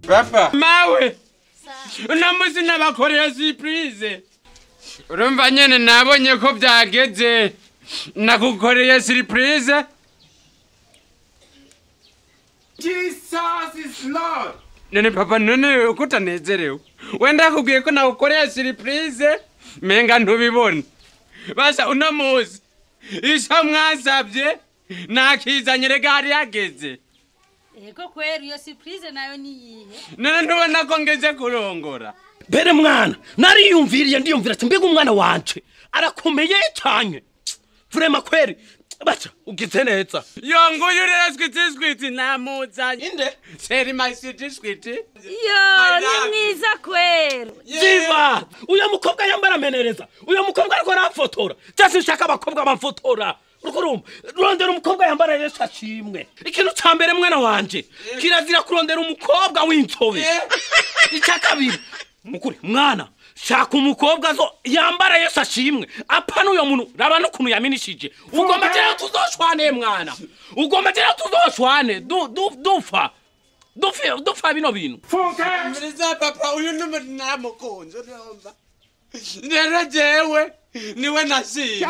Papa mawe unamuzi nabakorera surprise. Urumva nyene nabonye ko byageze nakukoreye surprise. Jesus is Lord. None papa none ukutanezerewe. Wenda kubwiye ko nakukoreye surprise menga ntubibona. Basa unamuzi isha mwasabye nakizanye rega hari yageze. Ego kweri iyo surprise nayo ni yihe? None ntubona ko ngeze kurongora. Bere mwana nariyumviriye ndiyumvira ati mbega umwana wanje arakomeye cyane. Vrema kweri bacha ugize neza. Yo nguyu rero squiti squiti namuzanye. Inde? Seri my sweet squiti. Yo ni mwiza kweri. Ziva! Uyo mukobwa yambara menereza. Uyo mukobwa ariko aramfotora. Cyase nshaka abakobwa bamfotora. Urukurumba rondera umukobwa yambara Yesu ashimwe. Ikintu ca mbere mwana wanje kirazira kurondera umukobwa w'inzobe. Icya kabiri mukuri mwana shaka umukobwa zo yambara Yesu ashimwe. Apana uyo muntu raba no kuntu yaminishije. Ugomba tera tuzoshwane mwana. Ugomba tera tuzoshwane dufa. Dufa bino bintu. Mriza papa uyu namukunze urumva. Rero jewe niwe nashimye.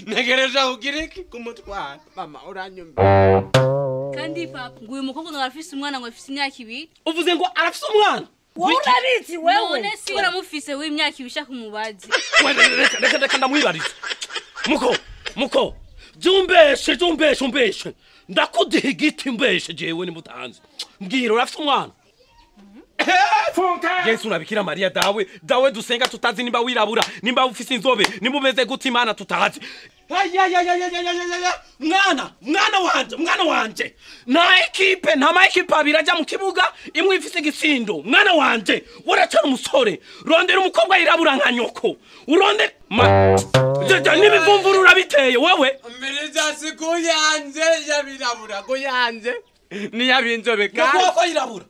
Ntegereje kugira iki kumutwara. Mama uranyumva. Kandi papa ngo uyu mukobwa ngo arafise umwana ngo afise imyaka ibiri. Uvuze ngo arafise umwana? Wowe urabizi wewe. None si uramufise w'imyaka ibiri shaka umubazi. Reka reka ndamwibariza. Muko jumbeshe umbeshe. Ndakudiha igiti mbeshe jewe ni mutanze. Mbwira urafise umwana? Yesu nabikira Maria dawe dusenga tutazi nimba wirabura nimba ufise inzobe nimba umeze gute Imana tutazi. Mwana wanje na ekipe nta ma ekipe abiri ajya mu kibuga imwe ifise igitsindo. Mwana wanje uracana umusore rondera umukobwa yirabura nka nyoko urondera n'ibivumvuru urabiteye wewe. Mbere siku yanje yabirabura ko yanje niyabinzobe kandi ko yirabura.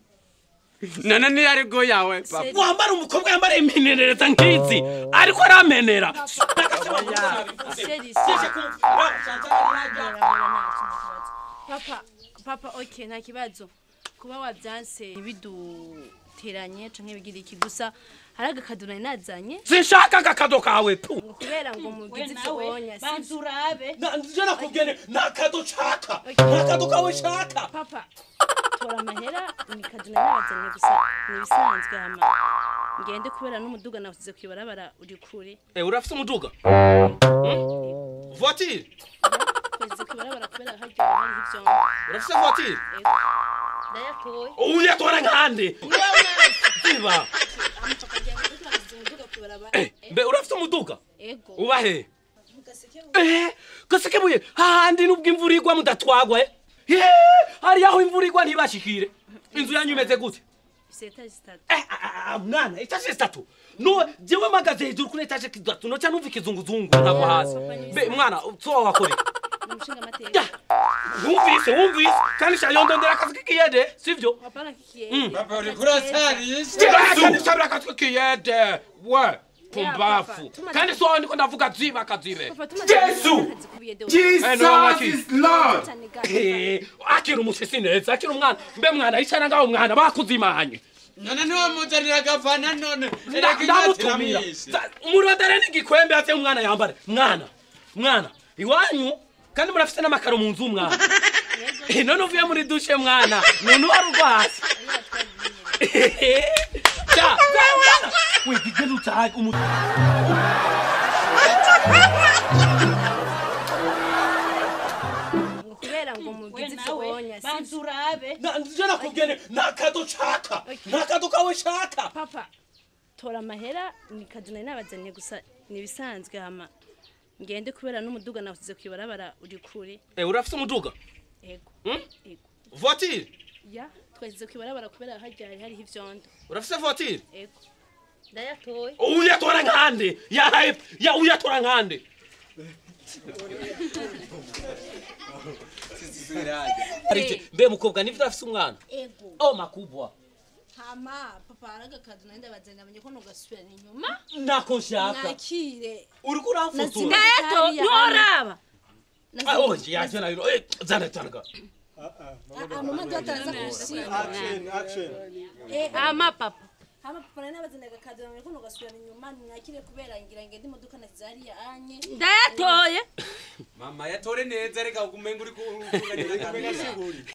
None ni ari go yawe papa. Wambara umukobwa yambara iminerereza nkizi ariko aramenera. Papa okay nta kibazo kuba wabyanse biduteranye canke bigira iki gusa hari agakado nazanye. Sinshaka agakado kawe pu. Kubera ngo mugize ivyo wonya banzurabe. Nje nakubwiye nta kado nshaka. Nta kado kawe nshaka. Papa tora amahera ni kado nazanye gusa nibisanzwe hama ngende kubera n'umuduga nasize kwibarabara uri kure. Urafise umuduga? Voiture? Nasize kwibarabara kubera haryo hari ivyo. Urafise voiture? Ndayatoye. Uyatora nkande. Ziba. Mbe urafise umuduga? Ego. Ubahe? Gasekebuye. Hahandi nubwo imvura igwa mudatwagwa. Hari aho imvura igwa ntibashikire. Inzu yanyu imeze gute? Etage zitatu. Mwana, etage zitatu. No, jewe magaze hejuru kuri etage zitatu no cyane umva ikizunguzungu ntabwo hasi. Mbe mwana, so wakore. Umushinga amateka. Wumvise kandi shayondondera akazi k'ikiyede, sivyo? Hapana k'ikiyede. Papa uri kurasarisha. Kandi akazi k'ikiyede. We pumbafu. Kandi so ndiko ndavuga ziba kazibe. Yesu. Jesus is Lord. Akira umushisi neza, akira umwana. Mbe mwana icara ngaho mwana bakuzimanye. None niwe muzanira agafana none. Ndamutumira. Umurondere n'igikwembe ate umwana yambare. Mwana iwanyu kandi murafise n'amakaro mu nzu mwana. None uvuye muri douche mwana. None warugwasi. Ja, mwana. We gigelu tag umu. Kubera ngo mugize ivyo wonya banzurabe. Nje nakubwiye nta kado nshaka. Nta kado kawe nshaka. Papa tora amahera ni kado nabazanye gusa nibisanzwe hama ngende kubera n'umuduga nasize kwibarabara uri kure. Urafise umuduga? Ego. Ego. Voiture? Ya, twasize kwibarabara kubera harya hari ivyondo. Urafise voiture? Ego. Ndayatoye. Uyatora nkande. Ya uyatora nkande. Mbe mukobwa nivyo urafise umwana? Ego. Oh makubwa. Hama papa aragakado nari ndabazaniye amenye ko nogasubirana inyuma. Nako nshaka. Mwakire. Uriko uramfotora. Ndayato ntoraba. Ah, oh, yaje nayo. Eh, zana zana. Ah, mama ndataza kushika. Action, action. Hama papa. Hama papa nari nabazaniye agakado namenye ko nogasubirana inyuma mwakire kubera ngira ngende imodoka nazariya anye. Ndayatoye. Mama yatore neza reka umenga uri ku.